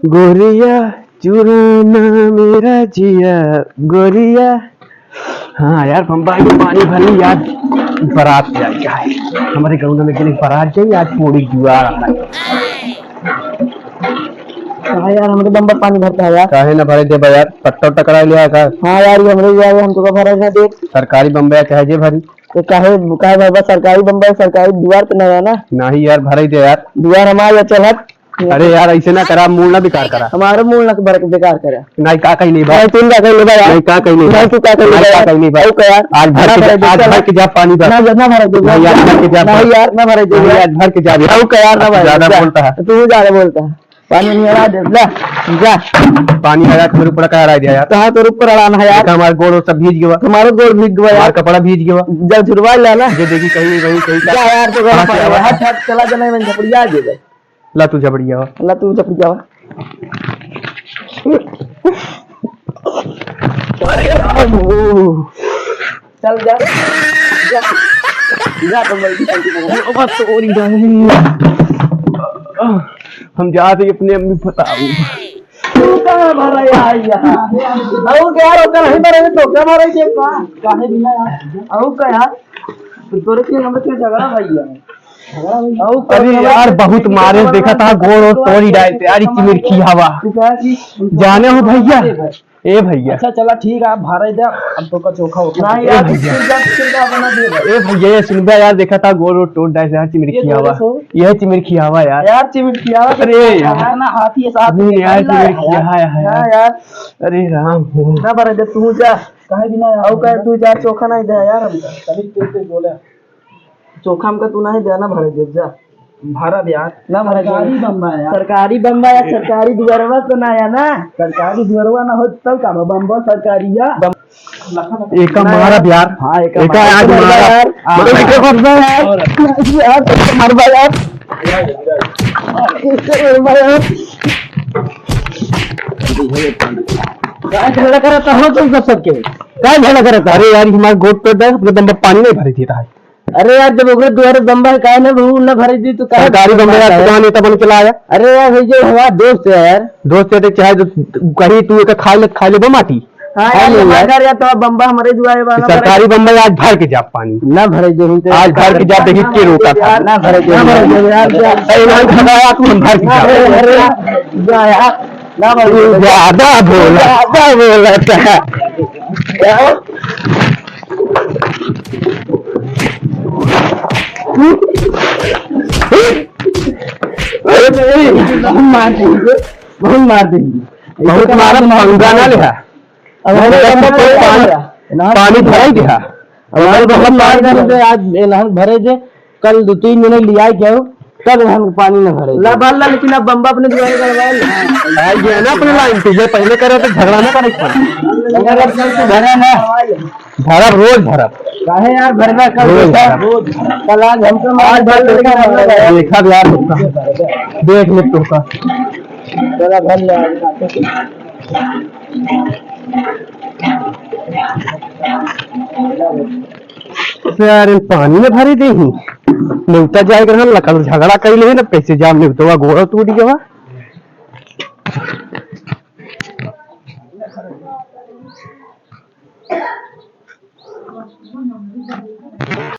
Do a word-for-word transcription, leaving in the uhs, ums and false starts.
गोरिया, चुराना मेरा जिया, गोरिया। हाँ यार, बम्बा के पानी भरी यार, बारात जाएगा है। हमारे गाँव में के बारात जाए, आज पूरी जुआर आ रहा है। हाँ यार, हमरे बम्बा पानी भरता है यार। काहे ना भरे देबा यार, पट्टा टकरा लिया का? हाँ यार, ये हमरे यार, हम तो का भरा ना दे। सरकारी बम्बा चाहे जे भरी। तो काहे, काहे भरबा? सरकारी बम्बा, सरकारी दुआर पे ना है ना। नहीं यार, भरे दे यार। दुआर हमारे चल हट। अरे यार, ऐसे ना करा, मूड ना बेकार करा। हमारा मूड ना बेकार करा। नहीं, का कहीं नहीं बा। नहीं, तुम का कहीं नहीं बा यार। नहीं, का कहीं नहीं बा। नहीं, तू का कहीं नहीं बा यार। नहीं, का कहीं नहीं बा। अरे का यार? आज भर ना के जा, भरे दे, आज चल। भर के जा पानी भर। ना, ना भरे दे, नहीं यार, जा। भर के जा, नहीं यार, ना भरे दे नहीं यार। यार, भर के जा। अरे का यार, ना भरे ज्यादा दे, जा। बोलता है। तू ज्यादा बोलता है। पानी नहीं आ रहा, दे, जा, जा। पानी आ रहा, तुम्हारे ऊपर का आ रहा है यार। कहाँ तोर ऊपर अड़ाना है यार? देखा, हमारा गोड़ और सब भीज गवा। तुम्हारा गोड़ भीज गवा यार। हमारा कपड़ा भीज गवा। जब झुरवा ला ना। ये देखी, कहीं, कहीं, कहीं का जा यार, तो कहाँ से आवा? हट, हट, चला जाना है, मैं झपड़िया आ जाएगा। ला तू झपड़िया आवा। ला तू झपड़िया आवा। अरे, ओ। चल जा। जा। जा तो मैं भी चल जाऊँ। ओ, बस तो और ही जाए। हम जाते अपने अम्मी बताओ। तू कहाँ भरा यार यहाँ? और क्या यार, होता नहीं भरा, तो क्या भरा ये का? काहे बिना यार? और का यार? तोरे के हमरे के झगड़ा भैया। अरे यार, बहुत मारे, देखा था, गोड़ और तोड़ ही डालते यार, ई चिमिरखी हवा। जाने हो भैया, ए भैया। अच्छा, चला ठीक है, आप भरे दे, अब तो का चोखा होखा। नहीं ए यार, भैया। चिरगा, चिरगा बना दे भाई। ए भैया, ये सुनबा यार, देखा था, गोड़ और तोड़ डालते यार, चिमिरखी हवा। यह चिमिरखी हवा यार। यार, चिमिरखी हवा। अरे यार। ना हाथी है साथ नहीं में यार, चिमिरखी हवा यार। हाँ यार। अरे राम हो। ना भरे दे, तू जा। काहे बिना यार? और कहे तू जा, चोखा नहीं दे यार हमका। तभी तेज तेज बोले। चोखा हमका तू नहीं दे, ना भरे दे, जा। भरा दे यार। ना भरे दे। सरकारी बम्बा यार। सरकारी बम्बा यार, सरकारी दुआरवा तो ना आया ना। सरकारी दुआरवा ना हो तब का बा, बम्बा सरकारी या। एका मारा यार। हाँ, एका एका मारा। आज मारा यार। हाँ। मगर देखो, यार। यार, तो मरबा यार। मरबा यार। का झगड़ा करत हो तुम सब सबके? का झगड़ा करत हो? अरे यार, हमार गोड़ पे दे, अपने दम पर पानी नहीं भरे देता है। अरे यार, जब ओकरे दुआरे बम्बा है, काहे ना बहू ना भरे दी तो काहे सरकारी बम्बा यार, बात है? तू कहाँ नेता बन के लाया? अरे यार, भाई, जो हमारा दोस्त है यार। दोस्त है तो चाहे जो कहीं तू एक खा ले, खा ले बा माटी। हाँ खा यार, ले हमारे यार। घर यार, तो बम्बा हमारे दुआरे वाला सरकारी बम्बा आज भर के जा पानी। ना भरे दे, हम तो आज भर के जा, देखी के रोका था। ना भरे दे, ना भरे दे यार, जा। अरे यार, खड़ा है, तू हम भर के ना जा। भरे दे, जा यार। ना भरे दे। ज्यादा बोला, ज्यादा बोला था। बहुत मार देंगे, बहुत मार देंगे। बहुत मारा, पंगा ना लेहा। अब हमारे बहुत बम्बा पानी, पानी भराई दिहा। हमारे बम्बा पानी भरे दे, आज एलहन भरे दे, कल दो तीन दिन लिया के आओ, तब एलहन पानी न भरे दे। ला भर ला, लेकिन अब बम्बा अपने दुआरे गड़वाए ला। आ गया ना अपने लाइन पे, ये पहले करे तो झगड़ा ना करे एक बार। अगर अब कल से भरे ना, भरब, रोज भरब। काहे यार, भरना कल रोज देखा? भरब। कल आज हमको मार आज भर लेकिन हम लोग देखा भी यार, तोका। देख ले तोका। चला भर ले आज। तो यार, इन पानी में भरी देही। नेवता जाए के रहल, लकड़ झगड़ा कइले है ना, कैसे जाम नेवतवा गोड़ टूट गवा।